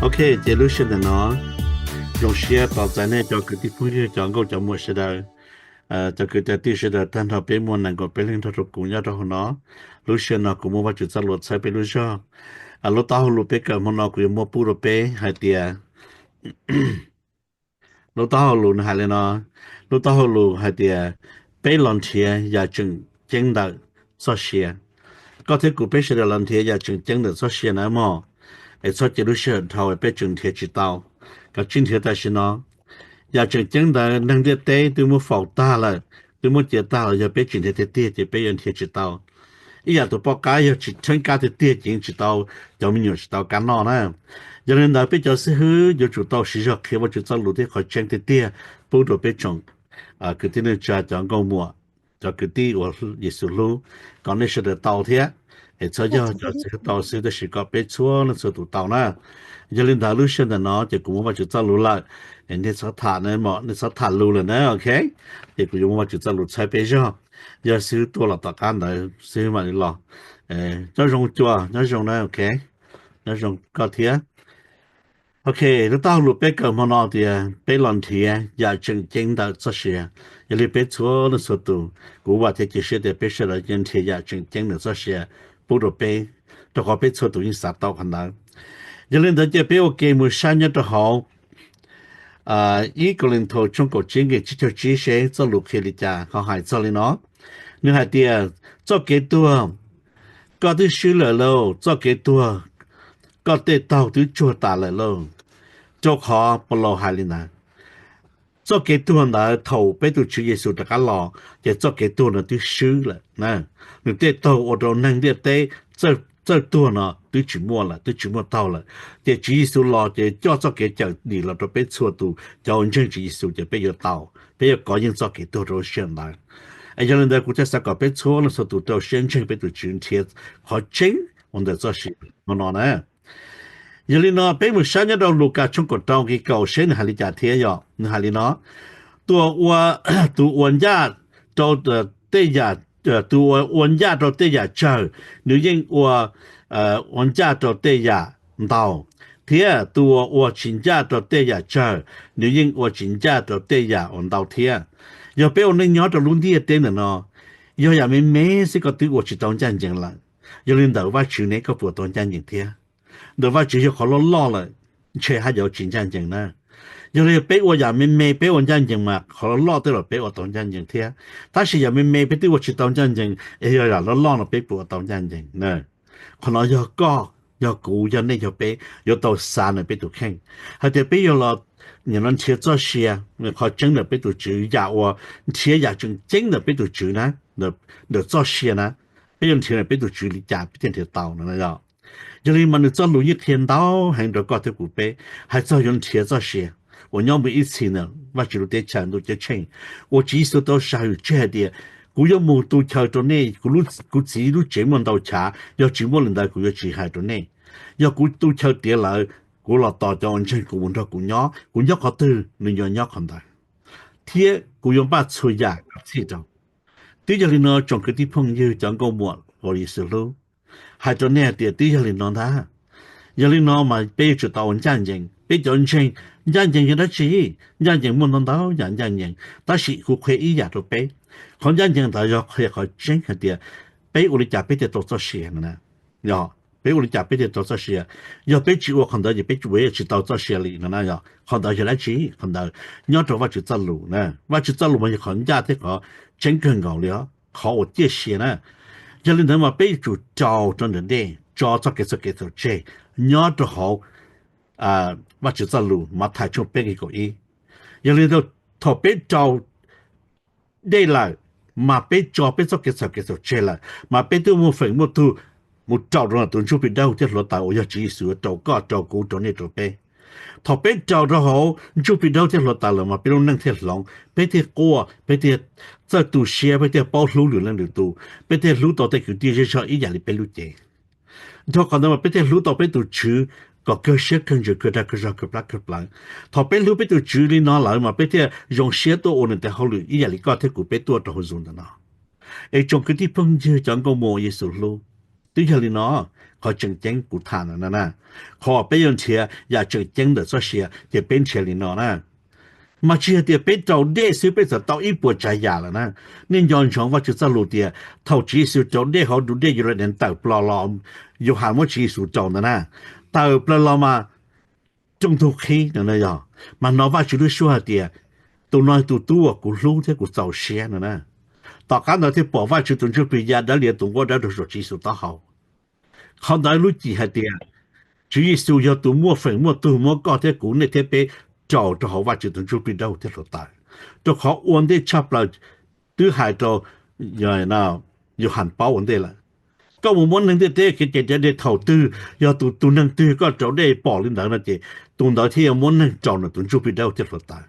Ok, ces lub sij hawm ntawm no zoo siab tos txais nej cov kwv tij phooj ywg cov nkauj cov muam sawv daws, cov kwv cov tij sawv daws tag nrho peb muaj nees nkaum peb leeg nrog rau kuv nyob rau hauv no. Lub sij hawm no kuv muab Vajtswv txoj lus txhawb peb lub zog. Lub taub hau lus peb kawm hmo no kuv yuav muab pub rau peb hais tias, lub taub hau lus nws hais li no, lub taub hau lus hais tias peb los nrhiav yam tseem ceeb ntawm txoj sia. Koj thiab kuv peb sawv daws los nrhiav yam tseem ceeb ntawm txoj sia na mog, es txhob cia lub sij hawm dhau peb tseem nrhiav tsis tau. Kav tsij nrhiav tam sim no. Yam tseem ceeb ntawd neeg ntiaj teb twb muab faus tag lawm, twb muab cia tag los yog peb tsis nrhiav tiag tiag ces peb yuav nrhiav tsis tau. Ib yam tus poj qab yog tsis rheeb kab tiag tiag ces yeej tsis tau, cov me nyuam tsis tau kab noj na. Yog li ntawd peb cov xib hwb yuav tsum tau siv zog qhia Vajtswv txoj lus thiab qhov tseeb tiag tiag pub rau peb tsoom kwv tij neej tsa cov nkauj muam, cov kwv tij uas Yexus hlub, kom nej sawv daws tau thiab. Es txhob yog cov xib hwb tau xwb tab sis kom peb txhua leej txhua tus tau na. Yog li ntawd lub sij hawm ntawm no ces kuv muab Vajtswv txoj lus lawm, es nej txhob tham na, nej txhob tham lus lawm na, ok. Ces kuv yuav muab Vajtswv txoj lus txhawb peb zog. Yog xib hwb tuaj los tom qab ntawd xib hwb mam li los. Nyob zoo Cua, nyob zoo na, ok. Nyob zoo koj thiab. Ok, lub taub hau lus peb kawm hmo no tias peb los nrhiav yam tseem ceeb ntawm txoj sia. Yog li peb txhua leej txhua tus, kuv vam thiab cia siab tias peb sawv daws yeej nrhiav yam tseem ceeb ntawm txoj sia pub rau peb, rau qhov peb txhua tus yeej xav tau qhov ntawd. Yog li ntawd ces peb ua ke mus saib nyob rau hauv ib Kauleethaus tshooj kaum tsib nqe tsib caug tsib seb txoj lus qhia li cas ho hais txog li no. Nws hais tias, txoj kev tuag, koj twb swb lawm lauj, txoj kev tuag, koj tej taug twb tsuag tas lawm lauj. Rau qhov Paulus hais li ntawd, txoj kev tuag ntawd thaum peb tus Tswv Yexus rov qab los ces txoj kev tuag no twb swb lawm. Nws tej taug ua rau neeg ntiaj teb txawj tuag no twb tsis muaj lawm, twb tsis muaj taug lawm. Ces Tswv Yexus los ces coj txoj kev cawm dim los rau peb txhua tus cov uas ntseeg Tswv Yexus ces peb yuav tau, peb yuav kov yeej txoj kev tuag rau lub sij hawm ntawd. Es yog li ntawd kuv thiaj xav kom peb txhua leej txhua tus rau siab ntseeg peb tus Tswv nrhiav qhov tseeb uas ntawm txoj sia hmo no na. Yog li no peb mus saib nyob rau Lukas tshooj kaum rau nqe kaum seb nws hais li cas thiab yom. Nws hais li no, tus uas ua, tus uas ncaj rau tej yam, tus uas ua ncaj rau tej yam tsawg, nws yeej ua, ua ncaj rau tej yam ntau, thiab tus uas ua tsis ncaj rau tej yam tsawg, nws yeej ua tsis ncaj rau tej yam uas ntau thiab. Yog peb ua neej nyob rau lub ntiaj teb ntawm no, yog yam me me xwb koj twb ua tsis tau ncaj ncees lawm, yog li ntawm Vajtswv ne koj puas tau ncaj ncees thiab? Ntawm Vajtswv yog qhov loj loj lawm, ntshe haj yam tsis ncaj ncees na. Yog li peb ua yam me me peb ua ncaj ncees mas qhov loj loj tej los peb ua tau ncaj ncees thiab. Tab sis yam me me peb twb ua tsis tau ncaj ncees, es yog yam loj loj no peb puas ua tau ncaj ncees na? Qhov no yog koj, yog kuv, yog nej, yog peb yuav tau xav ntawm peb tus kheej hais tias peb yuav los nim no nrhiav txoj sia, qhov tseeb ntawm peb tus Tswv, yam uas nrhiav yam tseem ceeb ntawm peb tus Tswv na, ntawm txoj sia na, peb yuav nrhiav ntawm peb tus Tswv li cas peb thiaj nrhiav tau no. Yog li mas nws txoj lus yeej qhia ntau heev rau koj thiab kuv peb hais txog yuav nrhiav txoj sia uas nyob mus ib txhis ntawm Vajtswv lub teb chaws ntuj ceeb tsheej, uas Tswv Yexus tau sahwm tseg hais tias, kuv yuav mus tu chaw rau nej, kuv Txiv lub tsev muaj ntau chav, yog tsis muaj li ntawd kuv yuav tsis hais rau nej. Yog kuv tu chaw tiav lawm, kuv los tos cov uas ntseeg kuv mus nrog kuv nyob, kuv nyob qhov twg nws yuav nyob qhov ntawd, thiab kuv yuav npaj txhua yam txhij rau. Twb yog li no tsoom kwv tij phooj ywg cov nkauj muam uas Yexus hlub, hais rau nej hais tias twb yog li no ntag. Yog li no mas peb yuav tsum tau ua ncaj ncees. Peb cov ntseeg, ncaj ncees yog dab tsi? Ncaj ncees muaj ntau ntau yam ncaj ncees, tab sis kuv qhia ib yam rau peb. Qhov ncaj ncees ntawd yog qhia qhov tseeb hais tias peb ua li cas peb thiaj tau txoj sia no. Yog peb ua li cas peb thiaj tau txoj sia? Yog peb tsis ua qhov ntawd ces peb yuav tsis tau txoj sia li no na. Yog qhov ntawd yog dab tsi? Qhov ntawd nyob rau Vajtswv txoj lus na. Vajtswv txoj lus mas yog qhov ncaj thiab qhov tseeb kawg nkaus li os, qhov uas ciaj sia na. Yog li ntawd mas peb yuav tsum rau rau ntawm dej, tso txoj kev txhaum kev txhaum tseg nyob rau hauv Vajtswv txoj lus Mathais tshooj peb nqe kaum ib. Yog li ntawd thaum peb rau dej lawm, mas peb tso peb txoj kev txhaum kev txhaum tseg lawm, mas peb twb muaj feem muaj tug mus rau rau ntawm tus ntsuj plig dawb huv thiab hluav taws uas yog Tswv Yexus yuav rau koj rau kuv rau nej rau peb. Thaum peb rau rau hauv ntsuj plig dawb huv thiab hluav taws lawm mas peb lub neej thiaj hloov, peb thiaj quaj, peb thiaj txawj tu siab, peb thiaj paub hlub lwm leej lwm tus, peb thiaj hlub tau tej kwv tij zej zog ib yam li peb lub cev. Dhau qhov ntawd mas peb thiaj hlub tau peb tus Tswv kom kawg siab kawg ntsws kawg dag kawg zog kawg plab kawg plawv. Thaum peb hlub peb tus Tswv li no lawm mas peb thiaj zoo siab tuaj ua nws tes hauj lwm ib yam li koj thiab kuv peb tuaj rau hauv Zoom ntawm no. Es tsoom kwv tij phooj ywg cov nkauj muam Yexus hlub, Twb yog li no, qhov tseem ceeb kuv tham no na, qhov peb yuav nrhiav yam tseem ceeb ntawm txoj sia ces peb nrhiav li no na. Mas tsis yog tias peb raus dej xwb peb txawm tau ib puas tsav yam lawm na. Nej nco ntsoov Vajtswv txoj lus tias thaum Tswv Yexus raus dej hauv tus dej Yus Las Dees tawm plaws los, Yauhas muab Tswv Yexus raus ntawd na, tawm plaws los mas rooj ntug qhib no na yog, mas hnov Vajtswv lub suab hais tias, tus no tus tub uas kuv hlub thiab kuv txaus siab no na. Tom qab ntawd thiaj pom Vajtswv tus Ntsuj Plig ya dawb lias tus nquab dawb rau saum Tswv Yexus taub hau. Qhov ntawd lub cim hais tias Tswv Yexus yog tus muaj feem muaj tug muab koj thiab kuv, nej thiab peb raus rau hauv Vajtswv tus Ntsuj Plig dawb huv thiab hluav taws. Rau qhov ua ntej tshaj plaws twb hais rau Yauhas paub ua ntej lawm, koj mus muab neeg ntiaj teb kev cai raus dej thaum twg, yog tus, tus neeg twg koj raus dej pom li ntawd no ces tus ntawd thiaj yuav muab neeg raus ntawm tus Ntsuj Plig dawb huv thiab hluav taws.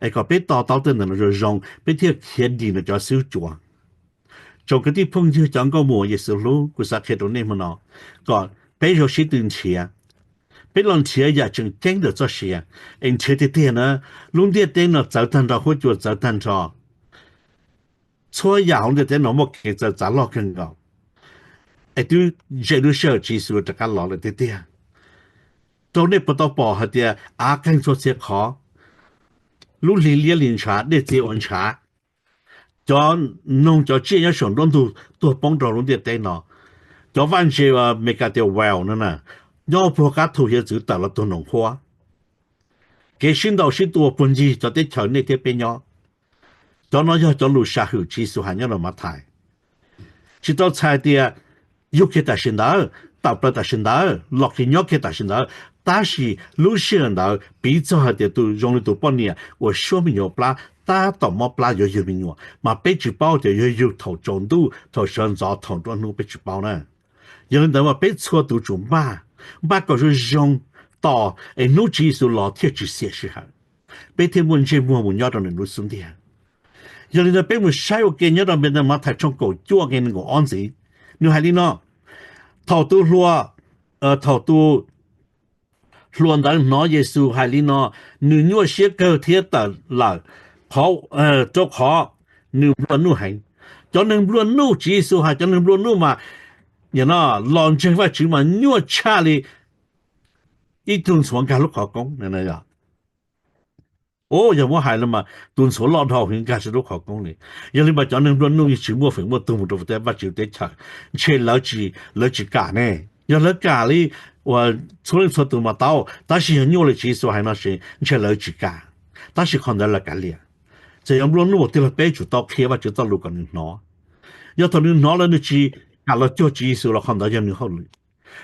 Es kom peb to taub tej ntawm no zoo zoo peb thiaj khiav dim ntawm cov xib hwb tsuas. Tsoom kwv tij phooj ywg cov nkauj muam Yexus hlub, kuv xav qhia rau nej hmo no kom peb zoo sib tw nrhiav, peb los nrhiav yam tseem ceeb ntawm txoj sia, es nrhiav tiag tiag na. Lub ntiaj teb no txawv tag nrho, huab cua txawv tag nrho, txhua yam hauv ntiaj teb no muaj kev txawv txav loj kawg nkaus, es twb ze lub sij hawm Tswv Yexus rov qab los lawm tiag tiag. Rau nej puas tau pom hais tias av qeeg txhua txhia qhov, lub hli liab hli ntshav, dej txias ua ntshav, cov noog cov tsiaj nyob saum nruab ntug tuag poob rau lub ntiaj teb no, cov vaj ntse Amelikas tias whale no na, nyob puag qab thu hiav txwv tawm los tuag noom huab, kev sib ntaus sib tua puag ncig cov teb chaws nej thiab peb nyob. Cov no yog cov lus sam hwm Tswv Yexus hais nyob rau Mathais. Tsis tau txhais tias yug kiag tam sim ntawd, tawm plaws tam sim ntawd, los kiag nyob kiag tam sim ntawd, tab sis lub sij hawm ntawd piv txog hais tias tus zoo li tus poj niam uas suab me nyuam plab tab tom mob plab yuav yug me nyuam, mas peb tsis paub tias yuav yug thaum tsaus ntuj, thaum sawv ntxov, thaum nruab hnub, peb tsis paub na. Yog li ntawd mas peb txhua tus tsum npaj, npaj kom zoo zoo tos es hnub Tswv Yexus los thiaj tsis xiam sij hawm, peb thiaj muaj ntsej muag mus nyob rau nws lub xub ntiag. Yog li ntawd peb mus saib ua ke nyob rau npe ntawm Mathais tshooj kaum cuaj nqe nees nkaum ob ntxiv, nws hais li no: Thaum tus hluas, thaum tus hluas ntawd hnov Yexus hais li no, nws nyuaj siab kawg thiab tawm lawm, qhov, rau qhov nws nplua nuj heev. Cov neeg nplua nuj, Tswv Yexus hais cov neeg nplua nuj mas, no, los ntseeg Vajtswv mas nyuaj tshaj li ib tug ntxhuav nkag lub qhov koob. Yog muab hais los mas tus ntxhuav loj dhau heev nkag saum lub qhov koob li. Yog li mas cov neeg nplua nuj yeej tsis muaj feem muaj tug mus rau Vajtswv teb chaws, ntshe lawv tsis, lawv tsis kam ne. Yog lawv kam li uas txhua leej txhua tus mas tau, tab sis yog nyuaj li Tswv Yexus hais no ces ntshe lawv tsis kam, tab sis qhov ntawd lawv kav liam. Txawm yog nplua nuj tiag los peb tsum tau qhia Vajtswv txoj lus kom nws hnov. Yog thaum nws hnov lawm nws tsis kam los cuag Tswv Yexus los qhov ntawd yog nws hauj lwm,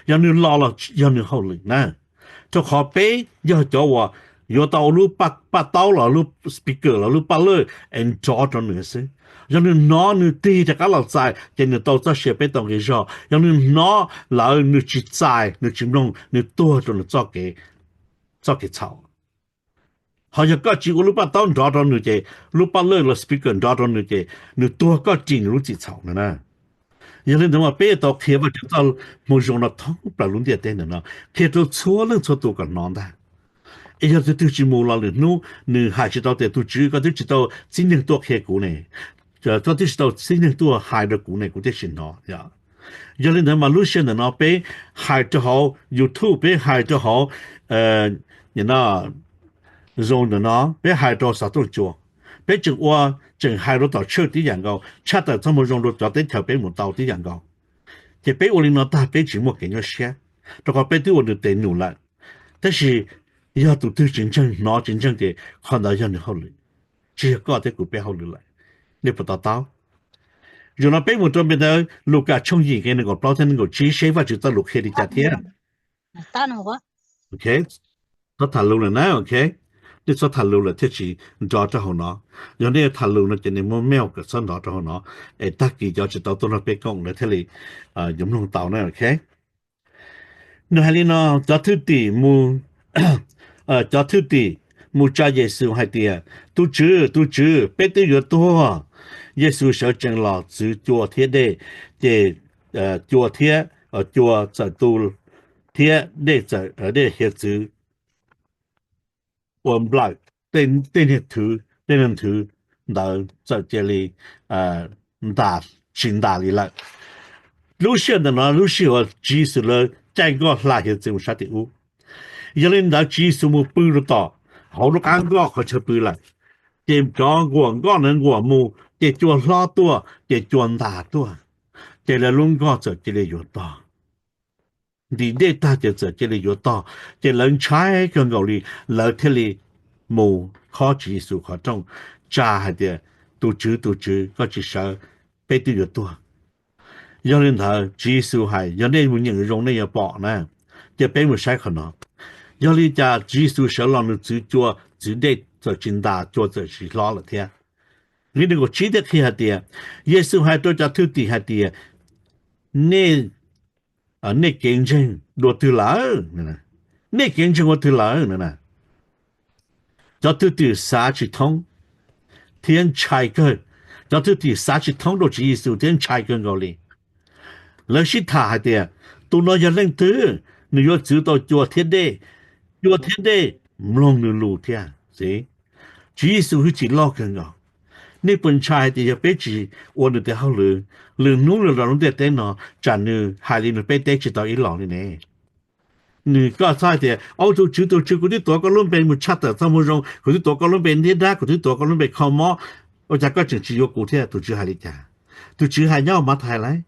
yog nws los los yog nws hauj lwm na. Rau qhov peb yog cov uas yuav tau ua lub paj taub los lub speaker los lub paj lawj es nrov rau nws xwb. Yog nws hnov nws tig rov qab los txais ces nws tau txoj sia, peb tau nqi zog. Yog nws hnov lawm nws tsis txais, nws tsis mloog, nws tuag rau nws txoj kev txhaum. Ho yog koj tsis ua lub paj taub nrov rau nws ces, lub paj lawj los speaker nrov rau nws ces nws tuag koj ris nws lub txim txhaum no na. Yog li ntawd mas peb tau qhia Vajtswv txoj moo zoo no thoob plaws lub ntiaj teb ntawm no, qhia rau txhua leej txhua tus kom hnov ntag. Es yog tus twg tsis mus los lwm hnub nws hais tsis tau tias, tus Tswv, koj twb tsis tau txib neeg tuaj qhia kuv ne, koj twb tsis tau txib neeg tuaj hais rau kuv ne kuv thiaj tsis hnov. Yog li ntawd mas lub sij hawm ntawm no peb hais rau hauv YouTube, peb hais rau hauv Zoom ntawm no, peb hais rau xov tooj cua, peb tseem ua, tseem hais rau tom church tib yam nkaus, tshaj tawm txoj moo zoo rau cov teb chaws peb mus tau tib yam nkaus. Ces peb ua li no tag peb tsis muaj kev nyuaj siab, rau qhov peb twb ua nws tes num lawm. Tab sis yog tus twg tsis ntseeg, hnov tsis ntseeg ces qhov ntawd yog nws hauj lwm, tsis yog koj thiab kuv peb hauj lwm lawm. Nej puas to taub? Zaum no peb mus rau npe ntawd Lukas tshooj yim nqe nees nkaum plaub thiab nees nkaum tsib seb Vajtswv txoj lus qhia li cas thiab. Txhob tham lus lawm na, ok. Nej txhob tham lus lawm thiaj tsis nrov rau hauv no. Yog nej tham lus no ces nej muab mute kom txhob nrov rau hauv no, es tag kis cov tsis tau tuaj nrog peb koom lawv thiaj li yuav mloog tau na, ok. Nws hais li no: Cov thwj tim mus, cov thwj tim mus tsa Yexus hais tias, Tus Tswv, tus Tswv, peb twb yuav tuag. Yexus sawv tsees los txwv cua thiab dej, ces cua thiab, cua txawm tu thiab dej txawm, dej hiav txwv ua nplawm, tej niag thwv, tej niag nthwv ntawd txawm cia li ntas, tsis ntas li lawm. Lub sij hawm ntawm no lub sij hawm uas Tswv Yexus lawv caij nkoj hla hiav txwv mus sab tim ub. Yog li ntawd Tswv Yexus mus pw rau tom hauv lub qab nkoj qhov chaw pw lawm, ces cov nquam nkoj na nquam mus ces cua hlob tuaj ces cua ntas tuaj, ces lawv lub nkoj txawm cia li yuav tog. Ntim dej tag ces txawm cia li yuav tog, ces lawv ntshai kawg nkaus li, lawv thiaj li mus khob Tswv Yexus qhov rooj, tsa hais tias, Tus Tswv, tus Tswv, koj tsis sawv, peb twb yuav tuag. Yog li ntawd Tswv Yexus hais, Yog nej mus nyeem zoo nej yuav pom na. Ces peb mus saib qhov no, yog li cas Tswv Yexus sawv los nws txwv cua txwv dej txawm tsis ntas, cua txawm tsis hlob lawm thiab. Nqe nees nkaum tsib thiaj qhia hais tias, Yexus hais rau cov thwj tim hais tias, Nej, nej kev ntseeg dua twg lawm? Nej kev ntseeg ua twg lawm? Cov thwj tim xav tsis thoob thiab ntshai kawg. Cov thwj tim xav tsis thoob rau Tswv Yexus thiab ntshai kawg nkaus li. Lawv sib tham hais tias, Tus no yog leej twg? Nws yuav txwv tau cua thiab dej, cua thiab dej mloog nws lus thiab. Tswv Yexus hwj chim loj kawg nkaus. Nej puas ntshai hais tias yog peb tsis ua nws tes hauj lwm, lwm hnub nws los lub ntiaj teb no, tsam nws hais li nws peb teb tsis tau ib los li ne? Nws koj txhob hais tias, Au, tus Tswv, tus Tswv, kuv twb tuav koj lub npe mus tshaj tawm txoj moo zoo, kuv twb tuav koj lub npe ntiab dab, kuv twb tuav koj lub npe kho mob, ua cas koj tseem tsis yuav kuv thiab? Tus Tswv hais li cas? Tus Tswv hais nyob Mathais lawm,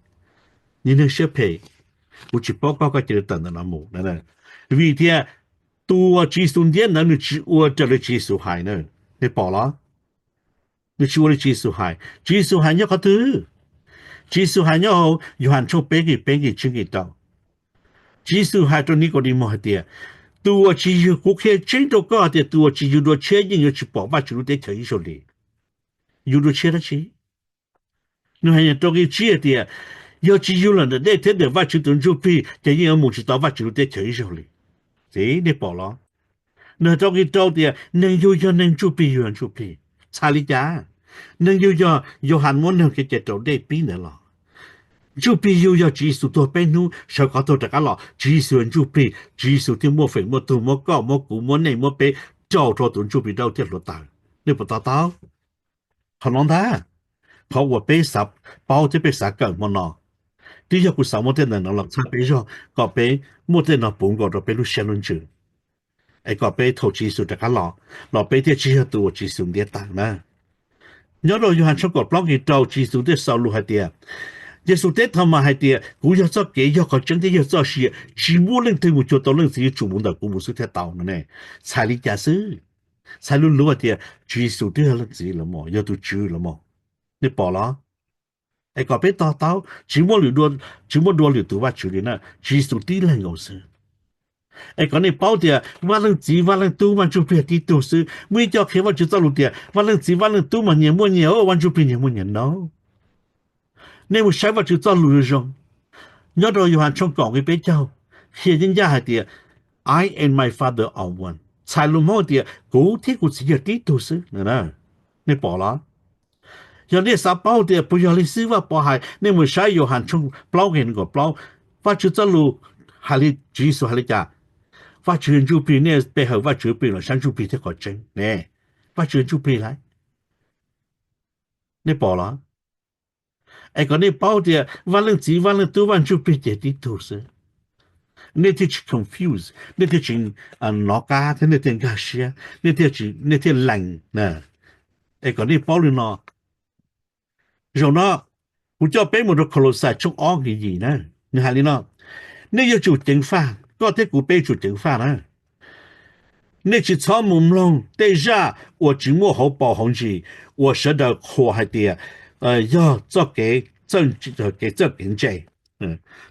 Niag neeg siab phem, kuv tsis paub koj, koj cia li tawm ntawm no mus. Vim tias tus uas Tswv Yexus ntiab ntawd nws tsis ua raws li Tswv Yexus hais na. Nej pom los? Nws tsis ua li Tswv Yexus hais. Tswv Yexus hais nyob qhov twg? Tswv Yexus hais nyob hauv Yauhas tshooj peb nqe peb, nqe tsib, nqe rau. Tswv Yexus hais rau Nikaudimos hais tias, Tus uas tsis yug, kuv qhia tseeb rau koj hais tias tus uas tsis yug dua tshiab yeej yuav tsis pom Vajtswv lub teb chaws ib zaug li. Yug dua tshiab dab tsi? Nws hais rau nqe tsib hais tias, Yog tsis yug los ntawm dej thiab ntawm Vajtswv tus Ntsuj Plig ces yeej yuav mus tsis tau Vajtswv lub teb chaws ib zaug li. Txiv, nej pom los? Nws hais rau nqe rau tias, Neeg yug yog neeg, ntsuj plig yug yog ntsuj plig. Txhais li cas? Neeg yug yog Yauhas muab neeg kev cai raus dej pib ntawd los. Ntsuj plig yug yog Tswv Yexus tuag peb hnub sawv qhov tuag rov qab los, Tswv Yexus yog ntsuj plig, Tswv Yexus thiaj muaj feem muaj tug, muab koj muab kuv muab nej muab peb rau rau tus ntsuj plig dawb thiab hluav taws. Nej puas to taub? Qhov no ntag, qhov uas peb xav paub thiab peb xav kawm hmo no, twb yog kuv xav muab tej ntawm no los txhawb peb zog kom peb muaj tej no puv nkaus rau peb lub siab lub ntsws, es kom peb thaum Tswv Yexus rov qab los, los peb thiaj tsis yog tus uas Tswv Yexus ntiab tawm na. Nyob rau Yauhas tshooj kaum plaub nqe rau, Tswv Yexus thiaj xaus lus hais tias, Yexus teb Thaumas hais tias, Kuv yog txoj kev, yog qhov tseeb thiab yog txoj sia, tsis muaj leej twg mus cuag tau Leej Txiv yuav tsum mus ntawm kuv mus xwb thiaj tau no ne. Txhais li cas xwb? Txhais lus luv hais tias Tswv Yexus twb yog Leej Txiv lawm mog, yog tus Tswv lawm mog. Nej pom los? Es kom peb to taub, tsis muaj lwm dua, tsis muaj dua lwm tus Vajtswv li na, Tswv Yexus tib leeg nkaus xwb. Es kom nej paub tias Vaj Leej Txiv, Vaj Leej Tub, Vaj Ntsuj Plig tib tug xwb. Muaj ib co qhia Vajtswv txoj lus tias Vaj Leej Txiv, Vaj Leej Tub mas nyias muaj nyias, Vaj Ntsuj Plig nyias muaj nyias no. Nej mus saib Vajtswv txoj lus zoo zoo. Nyob rau Yauhas tshooj kaum nqe peb caug, qhia ncaj ncaj hais tias, I and my Father are one. Txhais lus Hmoob tias kuv thiab kuv Txiv yog tib tug xwb. Nej pom los? Yog nej xav paub tias puas yog li xwb Vaj Pov hais, nej mus saib Yauhas tshooj plaub nqe nees nkaum plaub. Vajtswv txoj lus hais li, Tswv Yexus hais li cas? Vajtswv yog ntsuj plig, nej pe hawm Vajtswv plig los saib ntsuj plig thiab qhov tseeb ne. Vajtswv yog ntsuj plig lauj. Nej pom los? Es kom nej paub tias Vaj Leej Txiv, Vaj Leej Tub, Vaj Ntsuj Plig ces tib tug xwb. Nej thiaj tsis confuse, nej thiaj tsis nov qab thiab nej thiaj nkag siab, nej thiaj, nej thiaj lees. Es kom nej paub li no. Zaum no kuv coj peb mus rau Kaulauxais tshooj ob nqe yim na, nws hais li no, nej yuav tsum ceev faj, koj thiab kuv peb yuav tsum ceev faj na. Nej tsis txhob mus mloog tej zaj uas tsis muaj hauv paus hauv ntsis, uas sawv daws qhuas hais tias yog txoj kev, kev txawj kev ntse.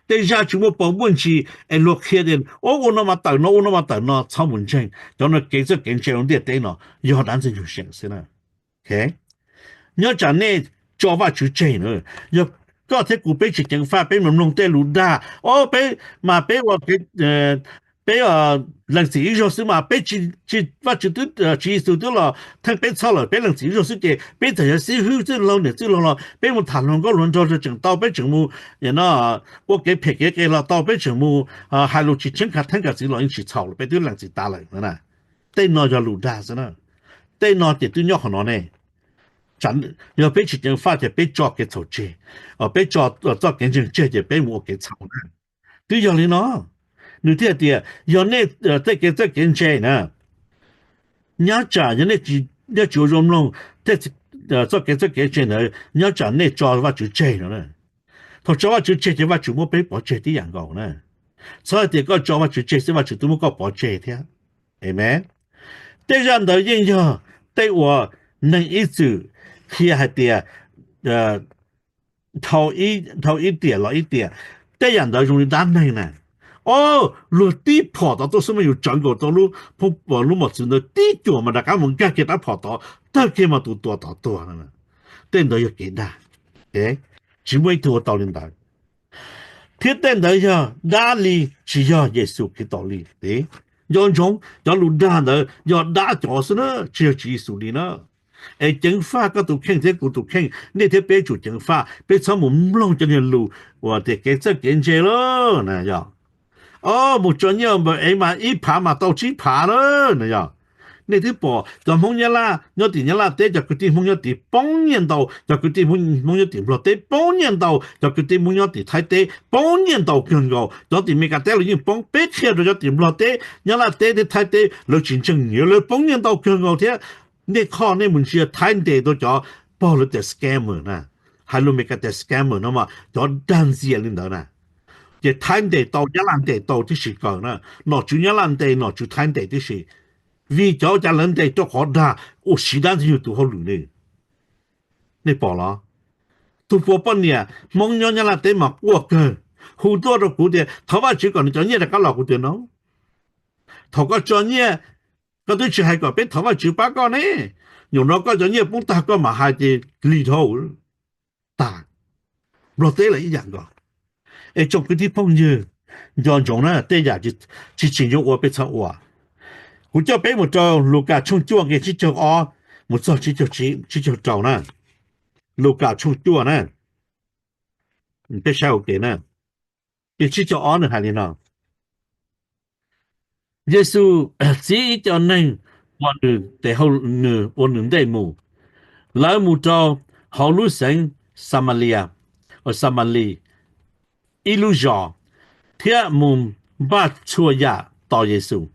Tej zaj tsis muaj paus muaj ntsis es luag qhia tias ua no mas tawm no, ua no mas tawm no, txhob mus ntseeg. Cov no kev txawj kev ntse rau ntiaj teb no yog dab ntxwg nyoog seem xwb na. Nyob tsam nej tso Vajtswv tseg na, yog koj thiab kuv peb tsis ceev faj, peb mus mloog tej lus dag, o peb mas peb ua, peb lees txim ib zaug xwb mas peb tsis, Vajtswv twb, Tswv Yexus twb los theej peb txhob lawm, peb lees txim ib zaug xwb ces peb txawm yog xib hwb txwj laug niam txwj laug los peb mus tham hluas nkauj hluas nraug los tseem tau, peb tseem mus ua kev phem kev qias los tau, peb tseem mus hais lus tsis tsheeb khav theeb khav txiv los yeej tsis txhaum, peb twb lees txim tas lawm na. Tej no yog lus dag xwb na. Tej no ces twb nyob qhov no ne. Yog peb tsis ceev faj ces peb tso kev txhaum tseg, peb tso txoj kev ntseeg tseg ces peb mus ua kev txhaum na. Twb yog li no, nws thiaj tias yog nej tej kev txawj kev ntse na, nyob tsam yog nej tsis ua zoo mloog tej txoj kev txawj kev ntse ntawd, nyob tsam nej tso Vajtswv tseg no. Thaum tso Vajtswv tseg ces Vajtswv muab peb pov tseg tib yam nkaus na. Txhob hais tias koj tso Vajtswv tseg xwb Vajtswv twb muab koj pov tseg thiab. Amen. Tej zaj ntawd yeej yog tej uas neeg ib txwm qhia hais tias dhau ib tiam los ib tiam, tej yam ntawd zoo li dab neeg na. O, luag tib phom tod tuaj xwb mas yus tsawv nkaus tau lub mos txwv ntawd tib cuam mas rov qab mus nkag kiag rab phom tod, tawg kiag mas tus tuag tod tuag no. Tej ntawd yog kev dag, tsis muaj ib tug ua tau li ntawd. Thiab tej ntawd yog dab li, tsis yog Yexus Khetos li. Nco ntsoov, cov lus dag ntawd yog dab cov xwb na, tsis yog Tswv Yexus li na. Es ceev faj koj tus kheej thiab kuv tus kheej, nej thiab peb tsum ceev faj, peb txhob mus mloog cov niag lus uas tias kev txawj kev ntse lawm na yog. O, mus tso nyiaj npaum ev mas ib phav mas tau tsib phav lawm na yog. Nej twb pom cov Hmoob Nyab Laj nyob tim Nyab Laj teb, cov kwv tij Hmoob nyob tim poob nyiaj ntau, cov kwv tij Hmoob nyob tim Nplog teb poob nyiaj ntau, cov kwv tij Hmoob nyob tim Thaib teb poob nyiaj ntau kawg nkaus, cov tim Meskas teb los yeej poob. Peb qhia rau cov tim Nplog teb, Nyab Laj teb thiab Thaib teb lawv tsis ntseeg, lawv poob nyiaj ntau kawg nkaus thiab. Nej kho nej mus ntsia Thaib ntes tau cov pog lawv tias scammer na, hais lus Meskas tias scammer no mas cov dag ntxias li ntawd na. Ces Thaib ntes tau, Nyab Laj ntes tau tib si kawg na, nom tswv Nyab Laj ntes nom tswv Thaib ntes tib si. Vim cov cas lawv ntes? Rau qhov dag, ua siv dab Ntxwg Nyoog tus hauj lwm ne. Nej pom los? Tus puas poj niam Hmoob nyob Nyab Laj teb mas quaj kawg, hu tuaj rau kuv tias thov Vajtswv kom nws cov nyiaj rov qab los. Kuv tias no, thaum koj tso nyiaj, koj twb tsis hais kom peb thov Vajtswv pab koj ne. Nyuam no koj cov nyiaj poob tag koj mam hais ces lig dhau tag. Nplog teb los ib yam nkaus. Es tsoom kwv tij phooj ywg, nco ntsoov na, tej yam tsis tsim nyog ua peb txhob ua. Kuv coj peb mus rau Lukas tshooj cuaj nqe tsib caug ob mus txog tsib caug rau na. Lukas tshooj cuaj na, peb saib ua ke na. Nqe tsib caug ob nws hais li no: Yexus txib ib co neeg ua nws tes hauj, nws ua nws ntej mus. Lawv mus rau hauv lub xeev Xamalias, Xamalis, ib lub zos, thiab mus npaj txhua yam tos Yexus.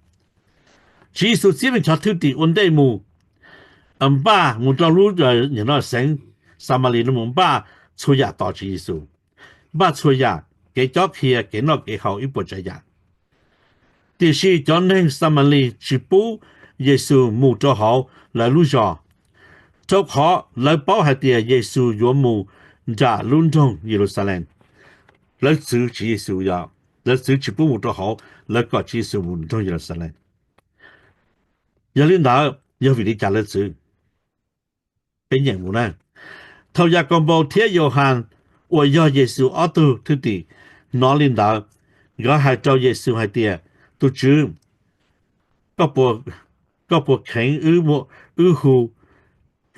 Tswv Yexus txib nws cov thwj tim ua ntej mus, npaj mus rau lub xeev Xamalis no mus npaj txhua yam tos Tswv Yexus, npaj txhua yam, kev cob qhia, kev noj kev haus, ib puas tsav yam. Tiam sis cov neeg Xamalis tsis pub Yexus mus rau hauv lawv lub zos, rau qhov lawv paub hais tias Yexus yuav mus nram lub nroog Yeluxalees. Lawv txwv Tswv Yexus, lawv txwv tsis pub mus rau hauv, lawv kom Tswv Yexus mus nroog Yeluxalees. Yog li ntawd, yog vim li cas lawv txwv? Peb nyeem mus na. Thaum Yakaunpaus thiab Yauhas uas yog Yexus ob tug thwj tim hnov li ntawd, nkawd hais rau Yexus hais tias, Tus Tswv, koj puas kheev wb hu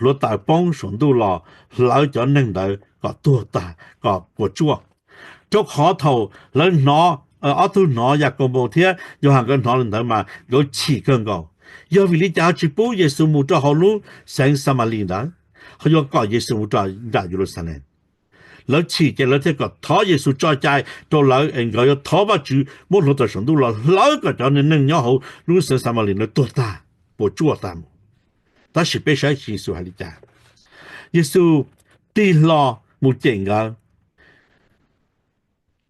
hluav taws poob saum ntuj los hlawv cov neeg ntawd kom tuag tag, kom puas tsuaj? Rau qhov thaum lawv hnov, ob tug hnov, Yakaunpaus thiab Yauhas nkawd hnov li ntawd mas nkawd chim kawg nkaus. Yog vim li cas ho tsis pub Yexus mus rau hauv lub xeev Xamalis ntawd, ho yuav kom Yexus mus rau nram Yeluxalees? Lawv chim ces lawv thiaj kom thov Yexus tso cai rau lawv es nkawd yuav thov Vajtswv muab hluav taws saum ntuj los hlawv kom cov neeg nyob hauv lub xeev Xamalis ntawd tuag tag, puas tsuaj tag mus. Tab sis peb saib Yexus hais li cas. Yexus tig hlo mus cem nkawd.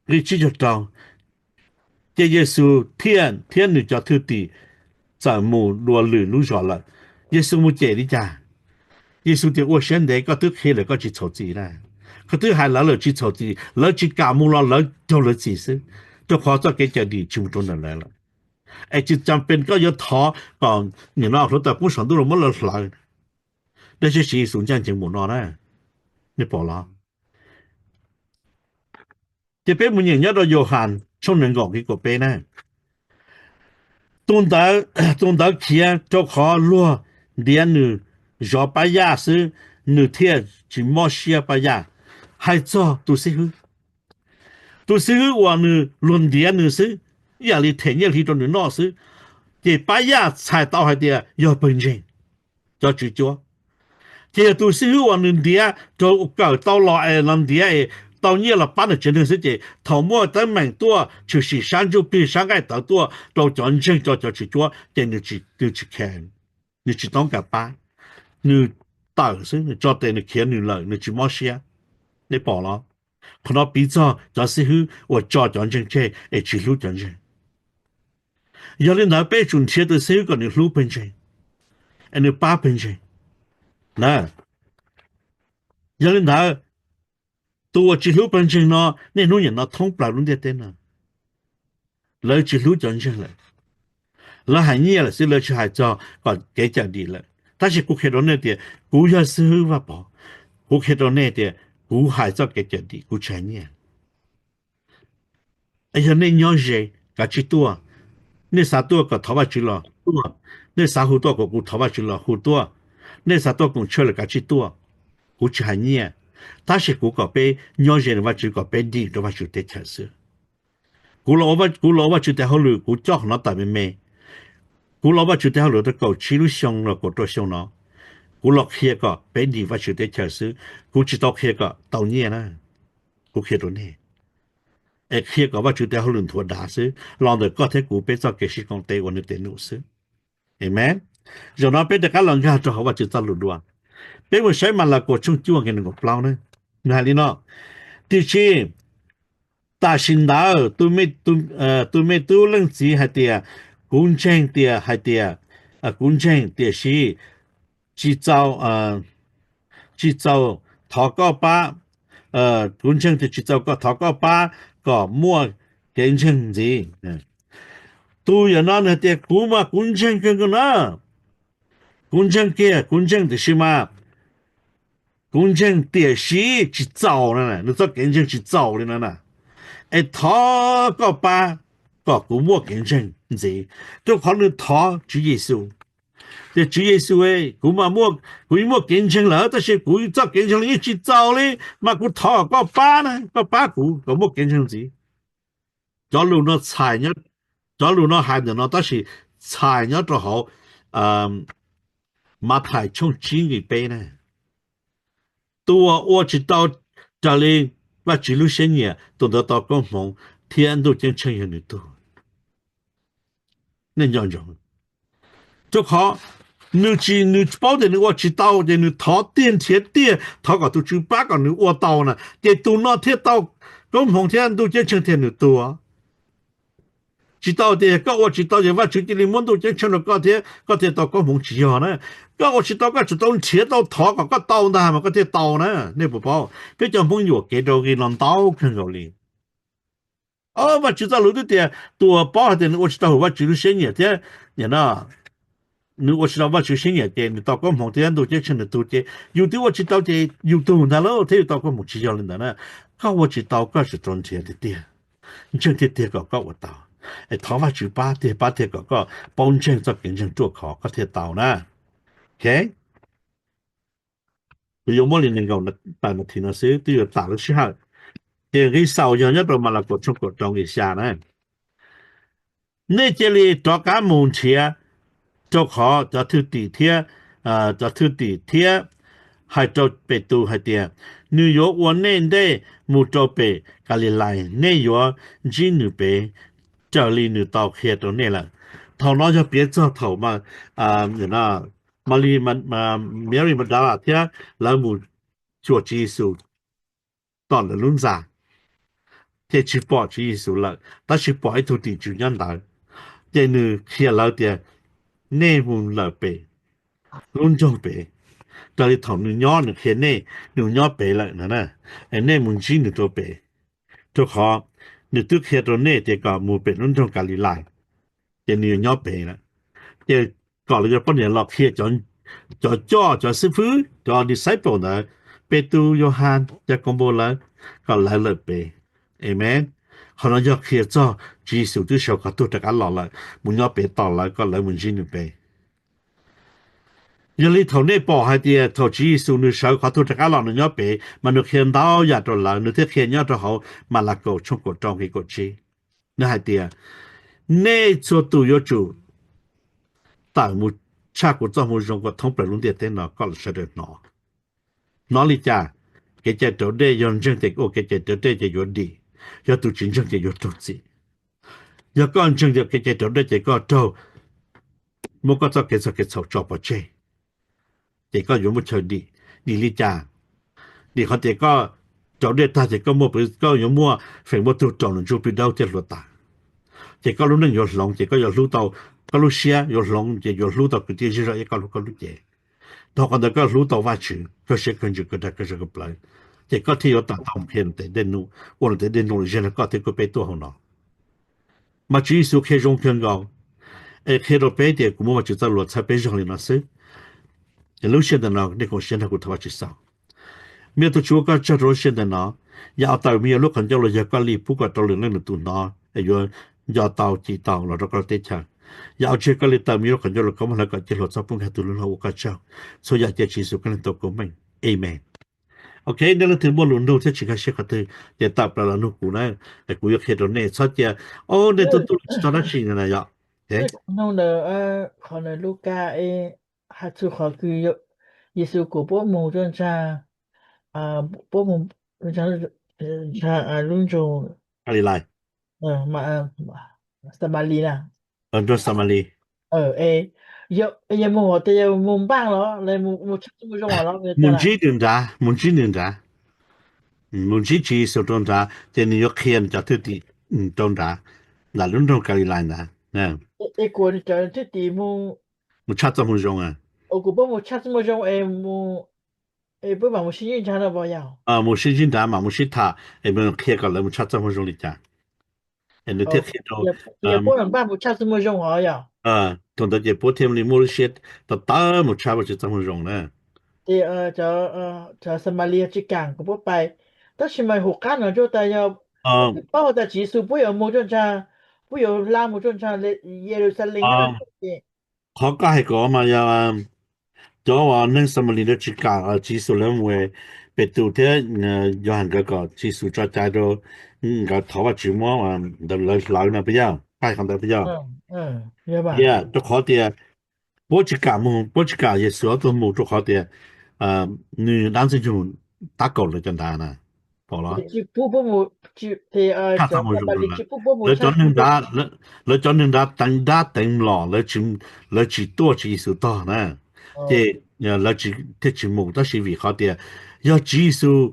Nqe tsib caug rau, ces Yexus thiaj thiab nws cov thwj tim txawm mus dua lwm lub zos lawm. Yexus mus cem li cas? Yexus tias, Ua siab ntev, koj twb qhia lawm koj tsis txhaum txim na. Koj twb hais lawv lawm tsis txhaum txim, lawv tsis kam mus los lawv raug lawv txim xwb, rau qhov txoj kev cawm dim tsis mus rau ntawm lawv lawm. Es tsis tas pes koj yuav thov kom nim no hluav taws poob saum ntuj los muab lawv hlawv. Dab tsi Tswv Yexus ncaj ncees npaum no na? Nej pom los? Ces peb mus nyeem nyob rau Yauhas tshooj nees nkaum nqe kaum peb na. Tus ntawd, tus ntawd khiav rau qhov luag ntiav nws zov pab yaj xwb, nws thiaj tsis mob siab pab yaj. Hais txog tus xib hwb, tus xib hwb uas nws luag ntiav nws xwb, ib yam li them nyiaj hli rau nws noj xwb, ces pab yaj txhais tau hais tias yog pawg ntseeg, cov tswv cuab. Ces yog tus xib hwb uas nws ntiav rau kawm tau los es los ntiav es tau nyiaj los pab nws tsev neeg xwb ces thaum muaj teeb meem tuaj tshwm sim sab ntsuj plig sab nqaij tawv tuaj rau cov ntseeg rau cov tswv cuab ces nws tsis, nws tsis care, nws tsis toob kas pab, nws tawm xwb, nws tso tes nws khiav nws lawm, nws tsis mob siab. Nej pom los? Qhov no piv txog cov xib hwb uas tso cov ntseeg tseg es tsis hlub cov ntseeg. Yog li ntawd peb tsum nrhiav tus xib hwb kom nws hlub pawg ntseeg, es nws pab pawg ntseeg na. Yog li ntawd, tus uas tsis hlub pawg ntseeg no, niaj hnub nim no thoob plaws lub ntiaj teb no, lawv tsis hlub cov ntseeg lawm. Lawv hais nyiaj lawm xwb, lawv tsis hais txog kom kev cawm dim lawm. Tab sis kuv qhia rau nej tias kuv yog xib hwb Vaj Pov, kuv qhia rau nej tias kuv hais txoj kev cawm dim, kuv tsis hais nyiaj. Es yog nej nyob ze, kav tsij tuaj. Nej xav tuaj kom thov Vajtswv los tuaj, nej xav hu tuaj kom kuv thov Vajtswv los hu tuaj, nej xav tuaj koom church los kav tsij tuaj. Kuv tsis hais nyiaj, tab sis kuv kom peb nyob ze rau Vajtswv, kom peb dim rau Vajtswv teb chaws xwb. Kuv los ua Vajtswv tes hauj lwm, kuv coj qhov no tawm me me. Kuv los Vajtswv tes hauj lwm tau kaum tsib lub xyoo los kaum rau xyoo no, kuv los qhia kom peb dim Vajtswv teb chaws xwb, kuv tsis tau qhia kom tau nyiaj na. Kuv qhia rau nej, es qhia kom Vajtswv tes hauj lwm nthuav dav xwb, los ntawm koj thiab kuv peb txoj kev sib koom tes ua nws tes num xwb. Amen. Zaum no peb rov qab los nkag rau hauv Vajtswv txoj lus dua. Peb mus saib Malakaus tshooj cuaj nqe nees nkaum plaub na, nws hais li no: Tiam sis tam sim ntawd tus me tub leej txiv hais tias, kuv ntseeg tias hais tias, kuv ntseeg tiam sis tsis txaus, tsis txaus thov koj pab, kuv ntseeg tias tsis txaus koj thov koj pab kom muaj kev ntseeg ntxiv. Tus yam no nws hais tias kuv mas kuv ntseeg kawg nkaus na, kuv ntseeg kiag, kuv ntseeg tiam sis mas kuv ntseeg tiam sis tsis txaus na, nws txoj kev ntseeg tsis txaus li no na. Es thov koj pab kom kuv muaj kev ntseeg ntxiv, rau qhov nws thov Tswv Yexus tias, Tswv Yexus, kuv mas muaj, kuv yeej muaj kev ntseeg lawm tab sis kuv txoj kev ntseeg los yeej tsis txaus li, mas kuv thov kom koj pab na, koj pab kuv kom muaj kev ntseeg ntxiv. Cov lus no txhais, cov lus no hais ntawm no tab sis txhais nyob rau hauv Mathais tshooj tsib nqe peb na. Tus uas ua tsis tau raws li Vajtswv lub siab nyiam, tus ntawd tau koob hmoov thiab ntuj ceeb tsheej yog nws tug. Nej nco ntsoov, rau qhov nws tsis, nws paub tias nws ua tsis tau ces nws thov tiag nrhiav tiag thov kom tus Tswv pab kom nws ua tau na, ces tus no thiaj tau koob hmoov thiab ntuj ceeb tsheej thiab nws tug. Tsis tau tias koj ua tsis tau ces Vajtswv cia li muab ntuj ceeb tsheej rau koj thiab koj thiaj tau koob hmoov, tsis yog na. Koj ua tsis tau koj tseem tau nrhiav tau thov kom koj tau ntag mas koj thiaj tau na. Nej puas paub peb cov Hmoob yuam kev rau nqi no ntau kawg nkaus li. Vajtswv txoj lus twb tias tus uas paub hais tias nws ua tsis tau hauv Vajtswv lub siab nyiam thiab, nws ua tsis tau Vajtswv siab nyiam ces nws tau koob hmoov thiab ntuj ceeb tsheej nws tug, ces yus twb ua tsis tau ces yus tug ntag lauj thiab yus tau koob hmoov, tsis yog li ntawd na. Koj ua tsis tau koj tseem rau nrhiav tiag tiag, ntseeg tiag tiag kom koj ua tau, es thov Vajtswv pab tiag pab tiag kom koj paub ntseeg txoj kev ntseeg ruaj khov koj thiaj tau na. Ok, kuv yuav muab li nees nkaum tawm nas this no xwb twb yuav tas lub sij hawm. Ces nqi xaus yog nyob rau Malakaus tshooj kaum rau nqe xya na: Nej cia li rov qab mus nrhiav, rau qhov cov thwj tim thiab, cov thwj tim thiab hais rau Petus hais tias, nws yuav ua nej ntej mus rau pem Kalilais, nej yuav ntsib nws pem, raws li nws tau qhia rau nej lawm. Thaum no yog piav txog thaum Mali, Mary Magdala thiab lawv mus xyuas Tswv Yexus tom lawv lub ntxa, ces tsis pom Tswv Yexus lawm tab sis pom ib tug tim tswv nyob ntawd, ces nws qhia lawv tias, nej mus lawm pem lub nroog pem, raws li thaum nws nyob nws qhia nej, nws nyob pem lawm no, nej mus ntsib nws rau pem, rau qhov nws twb qhia rau nej tias kom mus pem lub nroog Kalilais, ces nws yuav nyob pem lawm. Ces kom lawv cov poj niam los qhia cov coj, cov xib fwb, cov disciple ntawd, Petus, Yauhas, Yakobo lawv, kom lawv lawm pem. Amen. Qhov no yog qhia txog Tswv Yexus twb sawv qhov tuag rov qab los lawm, mus nyob pem tos lawv kom lawv mus ntsib nws pem. Yog li thaum nej pom hais tias thaum Tswv Yexus nws sawv qhov tuag rov qab los nws nyob pem mas nws qhia ntau yam rau lawv, nws thiaj qhia nyob rau hauv Malakaus tshooj kaum rau nqe kaum tsib. Nws hais tias, nej txhua tus yuav tsum tawm mus tshaj kuv txoj moo zoo kom thoob plaws lub ntiaj teb no kom lawv sawv daws hnov. Hnov li cas? Kev cai raus dej, yog ntseeg ces ua kev cai raus dej ces yuav dim, yog tus tsis ntseeg ces yuav raug txim. Yog koj ntseeg yog kev cai raus dej ces koj raug muab koj txoj kev txog kev txhaum tso pov tseg, ces koj yuav muaj chaw dim. Dim li cas? Dim qhov tias koj raus dej tag ces koj muaj, koj yuav muaj feem muaj tug raus nws ntsuj plig dawb thiab hluav taws. Ces koj lub neej yuav hloov, ces koj yuav hlub tau, koj lub siab yuav hloov ces yuav hlub tau kwv tij zej zog ib, koj hlub koj lub cev. Dhau qhov ntawd koj hlub tau Vajtswv, koj siab kawg ntsws kawg dag kawg zog kawg plawv, ces koj thiaj yuav tawm tau qhia lus tes dej num, ua lus tes dej num los ziag rau koj thiab kuj peb tuaj hauv no. Mas Tswv Yexus qhia zoo kawg nkaus, es qhia rau peb tias kuv muab Vajtswv txoj lus txhawb peb zog li no xwb. Es lub sij hawm ntawm no nej koom siab nrog kuv thov Vajtswv xaus. Me tub Tswv, ua koj tsaug rau lub sij hawm ntawm no, yam uas tawm me nyuam lub qhov ncauj los yog koj li pub kom rau lwm leej lwm tus hnov es yuav nco tau cim tau los rau koj lub teb chaws. Yam uas tsis yog koj li tawm me nyuam lub qhov ncauj los koj muab hlawv kom cia hlua txhob poob nkag tus lub hlob, ua koj tsaug. Txhua yam cia Tswv Yexus Khetos tau koob meej. Amen. Ok, nej leej twg muaj lus nug thiab tsis nkag siab qhov twg ces tawm plaws los nug kuv na, es kuv yuav qhia rau nej. Txhob cia, o, nej tuaj tuaj tsis tau dab tsi na yom. Nug ntawd, qhov ntawd Lukas es hais txog qhov kws Yexus kom puab mus rau ntsag, puab mus ntsag lub nroog Kalilais, Xamalis na. Nroog Xamalis. Es yog mus hov tias yog mus npaaj los mus tshaj txuj moo zoo los? Mus ntsib nws nrad, mus ntsib nws nrad, mus ntsib Tswv Yexus rau nrad ces nws yuav qhia nws cov thwj tim rau nrad, nram lub nroog Kalilais ntawd. Es kuv cov thwj tim mus, mus tshaj txoj moo zoo. Kuv puab mus tshaj txuj moo zoo es puab mam mus sib ntsib nrad no puas yog? Mus sib ntsib nrad mam mus sib tham es mus qhia kom lawv mus tshaj txoj moo zoo li cas. Es nws thiaj qhia rau, yog puab npaj mus tshaj txuj moo zoo hov yog? Thaum ntawd ces puab thiaj li muaj lub siab tawv tawv mus tshaj Vajtswv txoj moo zoo na. Ces cov Xamalis tsis kam kom puab pais, tab sis mas hauv qab no tsuas tas yog puab twb paub tas Tswv Yexus puab yuav mus rau ntsag, puab yuav hla mus rau ntsag Yeluxalees no ces. Qhov koj hais kom mas yog cov uas neeg Xamalis lawv tsis kam Tswv Yexus lawv mus, Petus thiab Yauhas nkawd kom Tswv Yexus tso cai rau nkawd thov Vajtswv muab ntawd lawv hlawv no puas yog? Koj hais qhov ntawd puas yog? Yog, rau qhov tias puab tsis kam mus, puab tsis kam Yexus ob tug mus rau qhov tias nws dab ntxwg nyoog tab kaum lawv cov nrad na. Pom los? Tsis pub puab mus, tsis, tsis pub puab mus lawv cov neeg nrad, lawv cov neeg nrad teev dab teev mlom, lawv tsis tuaj Tswv Yexus tog na, ces lawv thiaj tsis mus. Tab sis vim qhov tias yog Tswv Yexus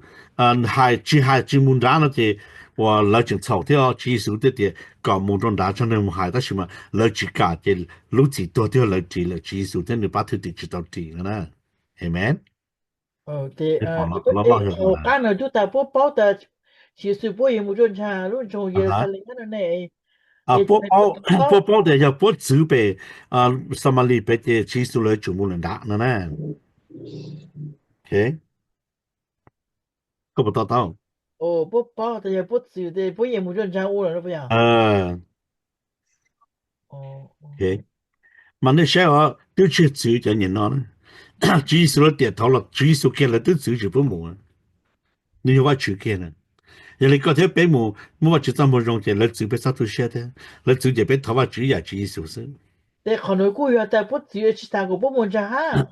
hais tsis, hais tsis mus nrad no ces uas lawv tseem txhaum thiab, Tswv Yexus thiaj tias kom mus rau nrad tso neeg mus hais, tab sis mas lawv tsis kam ces lub txim tuag twb yog lawv ris lawm, Tswv Yexus thiab nws pab thwj tim tsis tau ris no na. Amen. Hauv qab no tub tas puab paub tas Tswv Yexus puab yuav mus rau ntsag lub nroog Yeluxalees no ne. Puab paub tias yog puab txwv pem Xamalis pem ces Tswv Yexus lawv yuav tsum mus lawm nrad no na. Koj puas to taub? Puab paub tas yog puab txwv tes puab yeej mus rau ntsag ua lawm no puas yog? Mas nej saib os, twb tsis txwv cov nyuam no, Tswv Yexus lawv tiam thaud los Tswv Yexus kiag lawv twb txwv tsis pub mus. Nws yog Vajtswv kiag na. Yog li koj thiab peb mus muaj Vajtswv txoj moo zoo ces lawv txwv peb txhob tu siab thiab, lawv txwv ces peb thov Vajtswv ib yam Tswv Yexus xwb. Ces qhov no kuj yog tas puab txwv tsis tas kom puab mus ntsag hab.